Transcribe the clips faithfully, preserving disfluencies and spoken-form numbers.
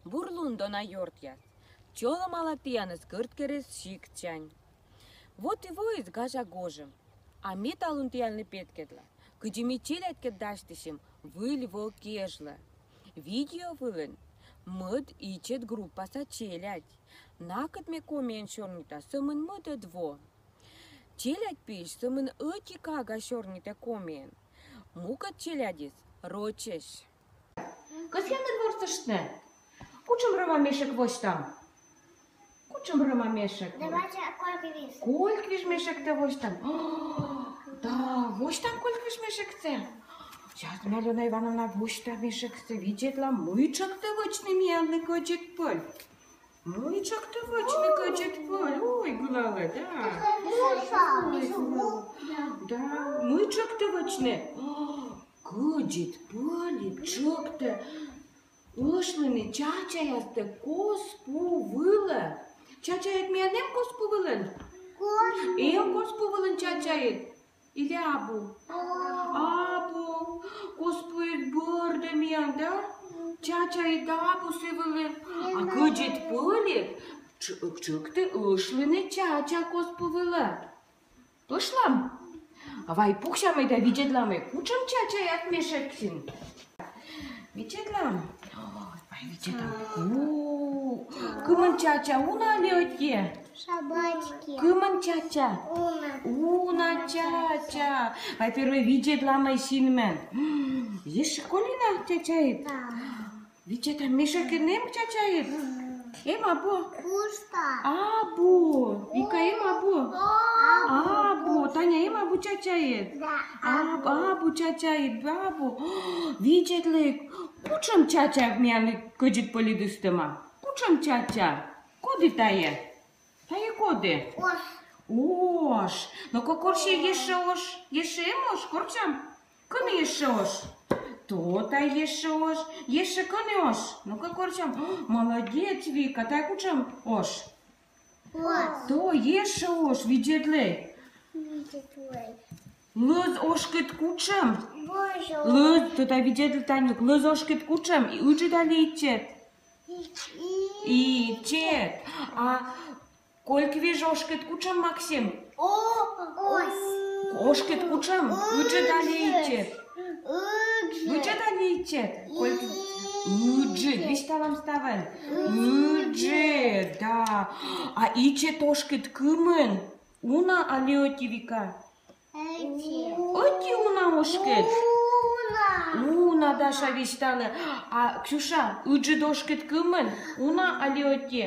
Бур лун, дона ёртъяс! Чолӧмала тіянӧс Кӧрткерӧс сиктсянь. Вот и воис гажа гожӧм. А ме талун тіянлы петкӧдла, кыдзи ми челядькӧд дасьтысим Выль во кежлӧ. Видео вылын мӧд ичӧт группаса челядь. Накӧд ме комиӧн сёрнита сӧмын мӧдӧд во. Челядь пиысь сӧмын ӧти кага сёрнитӧ комиӧн, мукӧд челядьыс — рочӧсь. Кӧсъянныд ворсыштны? Кутшӧм рӧма мешӧк восьтам? Кутшӧм рӧма мешӧк? Давайте кольк виж. Кольк виж мешӧктӧ восьтам. О, да, восьтам кольк виж мешӧктӧ. Сейчас, Алёна Ивановна, восьта мешӧктӧ. Видзӧдлам, мый тшӧктӧ вӧчны миянлы Кӧдзыд Пӧль. Мый тшӧктӧ вӧчны Кӧдзыд Пӧль. Ой, гылалӧ, да. Да, мый тшӧктӧ вӧчны. О, Кӧдзыд Пӧльыд тшӧктӧ ӧшлыны чачаястӧ кос пу вылӧ. Чачаыд миян эм кос пу вылын? Эм кос пу вылын чачаыд? Или абу? Абу. Кос пуыд бӧрдӧ миян, да? Чачаыд да абу сы вылын. А Кӧдзыд Пӧльыд тш-, тшӧктӧ ӧшлыны чача кос пу вылӧ. Ӧшлам? А вай пуксямӧй да видзӧдламӧй, кутшӧм чачаяс мешӧкын. Видзӧдлам. Ой, вай видзӧдлам. У, кымын чача, уна али ӧти? Собачки. Кымын чача? Уна. Уна чача. Вай первой видзӧдламӧй синмӧн. М, ещӧ колина чачаыд? Да. Видзӧдлам, мешӧкын эм чачаыд? Эм абу? Пусто. Абу. Вика, эм абу? Абу. Таня, эм абу чачаыд? Да. Аб-, абу чачаыд, абу. Видзӧдлы, кутшӧм чача миян Кӧдзыд Пӧльыд ыстӧма. Кутшӧм чача? Коді тайӧ? Тайӧ коді? Ош. Ош. Но-ка, корсьӧй ещӧ ош. Ещӧ эм ош, корсям. Кӧні ещӧ ош? То тай ещӧ ош. Ещӧ кӧні ош? Ну-ка, корсям. О, молодец, Вика, тай кутшӧм ош? Ош. То ещӧ ош, видзӧдлы. Видзӧдлы. Лӧз ошкыд кутшӧм? Божо. Лӧз, то тай видзӧдлы, Танюк, лӧз ошкыд кутшӧм? Ыджыд али ичӧт? И-, и-, ичӧт. А кольк виж ошкыд кутшӧм, Максим? О, ос. Ошкыд кутшӧм? Ыджыд али ичӧт? Ыджыд. Ыджыд али ичӧт? Кольк. Ыджыд. Висьталам ставӧн. Ыджыд. Ыджыд, да. А ичӧт ошкыд кымын? Уна али ӧти, Вика? Ӧти. Ӧти уна ошкыд? Уна. Уна, Даша висьталӧ. А, Ксюша, ыджыд ошкыд кымын? Уна али ӧти?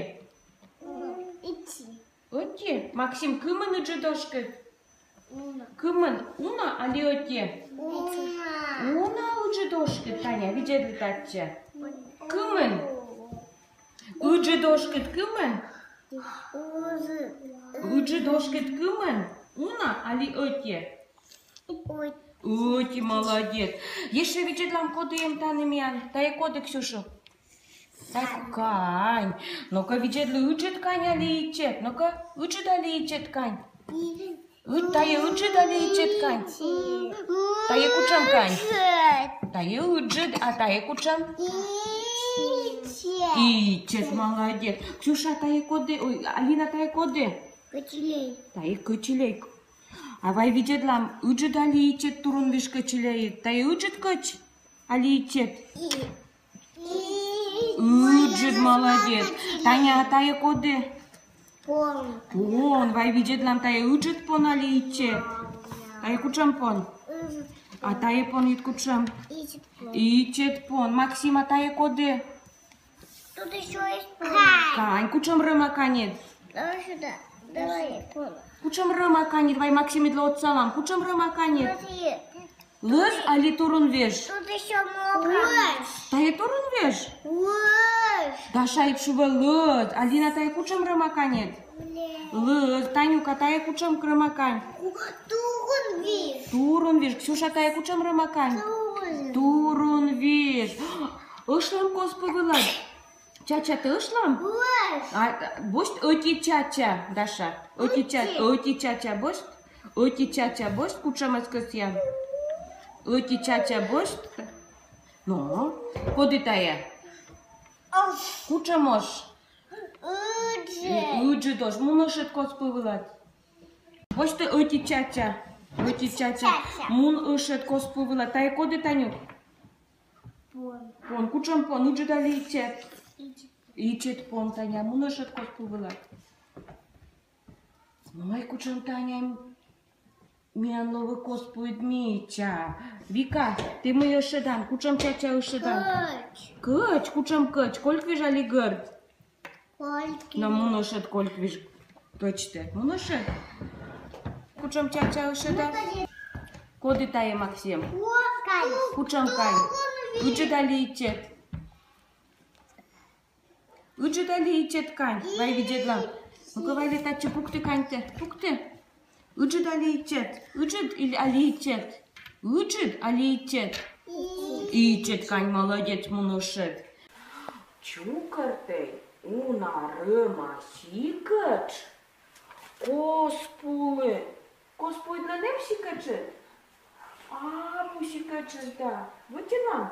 Ӧти. Ӧти? Максим, кымын ыджыд ошкыд? Уна. Кымын? Уна али ӧти? Уна. Уна ыджыд ошкыд, Таня, видзӧдлы татчӧ. Кымын? Ыджыд ошкыд кымын? Ыджыд. Ыджыд ошкыд кымын? Уна али ӧти? Ӧти. Ӧти, молодец. Ещӧ видзӧдлам, коді эм тані миян. Тайӧ коді, Ксюша? Тайӧ кань. Ну-ка, видзӧдлы, ыджыд кань али ичӧт? Ну-ка, ыджыд али ичӧт кань? Ыд-, тайӧ ыджыд али ичӧт кань? Тайӧ кутшӧм кань? Тайӧ ыджыд, а тайӧ кутшӧм? Ичӧт. Ичӧт, молодец. Ксюша, тайӧ коді? Ой, Алина, тайӧ коді? Кӧчильӧй. Тайӧ кӧчильӧй. А вай видзӧдлам, ыджыд али ичӧт турунвиж кӧчильӧй? Тайӧ ыджыд кӧч али ичӧт? И-, и-, Ыджыд, молодец. Таня, а тайӧ коді? Пон. Пон, вай видзӧдлам, тайӧ ыджыд пон али ичӧт? Тайӧ кутшӧм пон? Ыджыд. А тайӧ понйыд кутшӧм? Ичӧт пон. Ичӧт пон. Максим, а тайӧ коді? Тут ещё есть пон. Кань. Кань. Кутшӧм рӧма каньыд? Давай сюда. Давай, пон. Кутшӧм рӧма каньыд? Вай Максимыдлы отсалам. Кутшӧм рӧма каньыд? Смотри. Лӧз али турунвиж? Тут ещё много. Лӧз. Тайӧ турунвиж? Лӧз. Дашаыд шуӧ лӧз. Алина, тайӧ кутшӧм рӧма каньыд? Лӧз. Лӧз. Танюка, тайӧ кутшӧм рӧма кань? Турунвиж. Турунвиж. Ксюша, тайӧ кутшӧм рӧма кань? Турунвиж. Турунвиж. Ӧшлам кос пу вылад? Чачатӧ ӧшлам? Босьт. А, босьт ӧти чача, Даша. Ӧти ча-, ӧти. Ӧти чача босьт. Ӧти чача босьт, кутшӧмӧс кӧсъян. Ӧти чача босьт. Но, коді тайӧ? Кучӧм ош? Ыджыд. Ыджыд ош. Мун ӧшӧд кос пу вылад. Восьты ӧти чача. Ӧти чача. Чача. Мун ӧшӧд кос пу вылад. Тайӧ коді, Танюк? Пон. Пон. Кучӧм пон? Ыджыд али ичӧт? Ичӧт. Ичӧт пон, Таня. Мун ӧшӧд кос пу вылад. Ой, кучӧм, Таня, миян лои кос пуыд мича. Вика, тэ мый ӧшӧдан? Кучӧм чача ӧшӧдан? Кӧч. Кӧч. Кучӧм кӧч? Кольквиж али гӧрд? Кольквиж. Но мун ӧшӧд кольквиж кӧчтӧ. Мун ӧшӧд? Кучӧм чача ӧшӧдан? Коді тайӧ, Максим? Кань. Кучӧм кань? Ыджыд али ичӧт? Ыджыд али ичӧт кань? Вай видзӧдлам. Ну-ка, вайлы татчӧ пукты каньтӧ. Пукты. Ыджыд али ичӧт? Ыджыд или али ичӧт? Ыджыд али ичӧт? Ичӧт кань, молодец, мун ӧшӧд. Чукӧртӧй уна рӧма сикӧтш кос пуыдлы. Кос пуыдлы эм сикӧтшыд? Абу сикӧтшыд, да. Вӧтьӧдлам.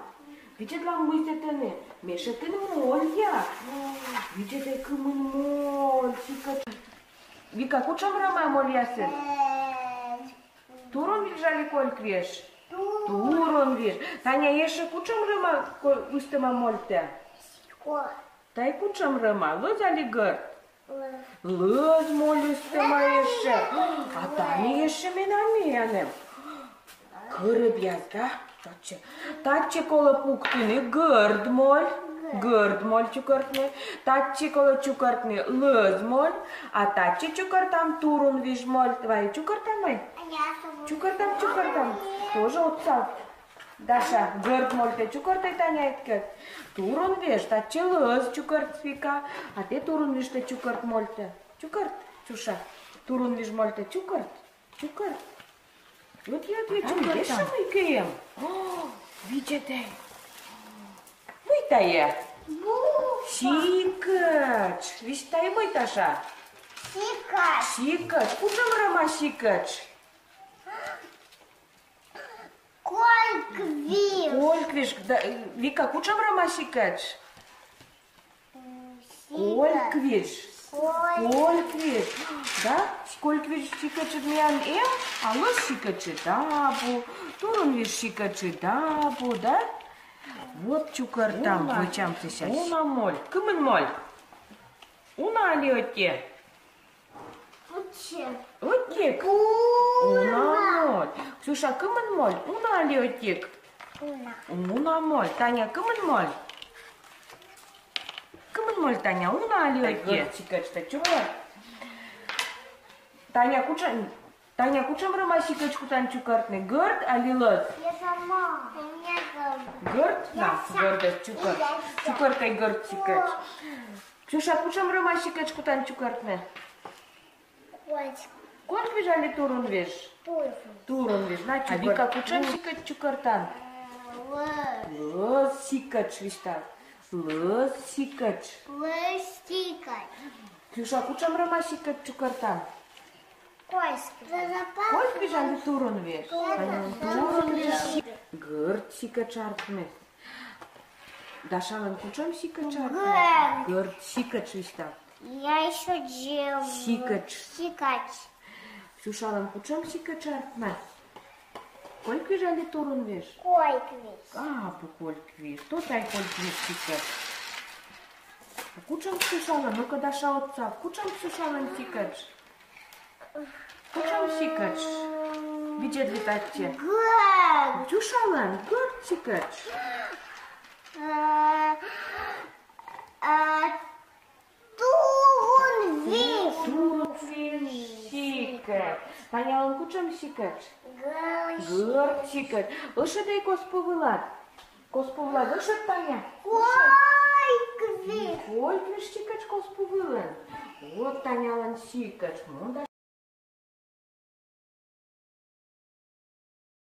Видзӧдлам, мый сэтӧні. Ме сэтӧні молья. Видзӧд, кымын моль сикӧтш. Вика, кучӧм рӧма мольясыд? Турунвиж али кольквиж? Турунвиж. Таня, ещӧ кучӧм рӧма ко-, ыстӧма мольтӧ? Тайӧ кучӧм рӧма? Лӧз али гӧрд? Лӧз. Лӧз моль ыстӧма ещӧ. А тані ещӧ менам миянӧ кӧрӧбъяс, да? Татчӧ. Татчӧ колӧ пуктыны гӧрд моль. Гӧрд моль чукӧртны. Татчӧ колӧ чукӧртны лӧз моль. А татчӧ чукӧртам турунвиж моль. Давай, чукӧртам вай. Чукӧртам, чукӧртам. Тоже отсав. Даша, гӧрд мольтӧ чукӧртӧй, Таня, эткӧд. Турунвиж, татчӧ лӧз чукӧрт, Вика. А тэ турунвижтӧ чукӧрт мольтӧ. Чукӧрт, Ксюша. Турунвиж мольтӧ чукӧрт. Чукӧрт. Вот я ответ чукӧртам. Ещӧ мыйкӧ эм. О, видзӧдӧй. Мый тайӧ? Сикӧтш. Висьтав, мый, Даша? Сикӧтш. Сикӧтш. Кучӧм рӧма сикӧтш? Кольквиж. Кольквиж. Да, Вика, кучӧм рӧма сикӧтш? М, сикӧтш. Кольквиж. Кольквиж. Кольквиж. Да? Кольквиж сикӧтшыд миян эм, а лӧз сикӧтшыд абу, турунвиж сикӧтшыд абу, да? Вот чукӧртам, вӧчам сейчас. Уна моль. Кымын моль? Уна али ӧти? Ӧтик. Ӧтик? Уна. Уна моль. Ксюша, кымын моль? Уна али ӧтик? Уна. Уна моль. Таня, кымын моль? Кымын моль, Таня? Уна али ӧти? Гӧрд сикӧтш тэ чукӧрт. Таня, кучӧм, Таня, кучӧм рӧма сикӧтш кутан чукӧртны? Гӧрд али лӧз? Я сама. У меня гӧрд. Гӧрд? На, гӧрд чукӧрт. Чукӧртӧй гӧрд сикӧтш. Ксюша, кучӧм рӧма сикӧтш кутан чукӧртны? Кольквиж. Кольквиж али турунвиж? Турунвиж. Турунвиж. На, а чукӧрт. Вика, кучӧм сикӧтш чукӧртан? Лӧз. Лӧз сикӧтш, висьтав. Лӧз сикӧтш. Лӧз сикӧтш. Ксюша, кучӧм рӧма сикӧтш чукӧртан? Кольквиж. Кольквиж али турунвиж? Турунвиж. Турунвиж. Гӧрд сикӧтш артмис. Дашалӧн кучӧм сикӧтш артмис? Гӧрд. Гӧрд сикӧтш, висьтав. Я ещё делаю. Сикӧтш. Сикӧтш. Ксюшалӧн кучӧм сикӧтш артмис? Кольквиж али турунвиж? Кольквиж. Абу кольквиж. То тайӧ кольквиж сикӧтш. А кучӧм Ксюшалӧн? Ну-ка, Даша, отсав. Кучӧм Ксюшалӧн сикӧтш? Кучӧм сикӧтш? Видзӧдлы татчӧ. Гӧрд. Ксюшалӧн гӧрд сикӧтш. Э, э, турунвиж. Турунвиж сикӧтш. Танялӧн кучӧм сикӧтш? Гӧрд. Гӧрд сикӧтш. Ӧшӧдӧй кос пу вылад. Кос пу вылад ӧшӧд, Таня? Кольквиж. Кольквиж сикӧтш кос пу вылын. Вот Танялӧн сикӧтш. Мун да